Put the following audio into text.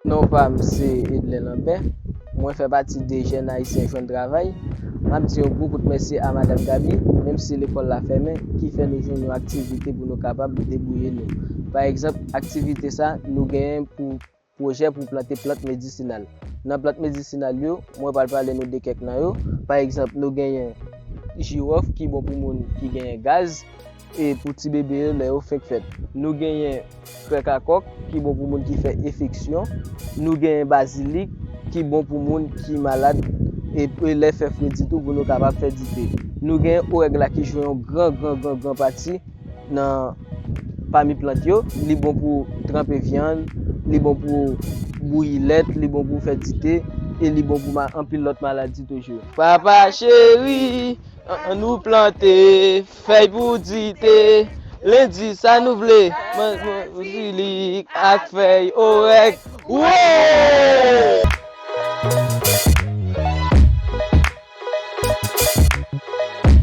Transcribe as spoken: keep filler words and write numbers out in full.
Non pa m se Edlen Lambert. Mwen fè pati de Jèn Ayisyen Jwenn Travay. M ap di yon gwo kout mèsi a Madanm Gaby, menm si lekòl la fèmen, ki fè nou jwenn yon aktivite pou nou kapab debouye nou. Pa egzanp, aktivite sa, nou genyen pou pwojè pou plante plant medisinal. Nan plant medisinal yo, mwen pral pale nou de kèk nan yo. Pa egzanp, nou genyen jiwòf ki bon pou moun ki genyen gaz, e pou ti bebe yo lè yo fenk fèt. Nou genyen krèkakòk ki bon pou moun ki fè enfeksyon. Nou genyen bazilik ki bon pou moun ki malad e, e lè fè fredi tou pou nou kapab fè dite. Nou genyen orèg la ki jwe yon gran, gran, gran, gran pati nan pami plant yo. Li bon pou tranpe vyann, li bon pou bouyi lèt, li bon pou fè dite, e li bon pou ma, anpil lòt maladi toujou. Papa cheri, an, an nou plante fèy pou dite. Lendi sa nou vle, man, man, zilik ak fèy orèk. Wo!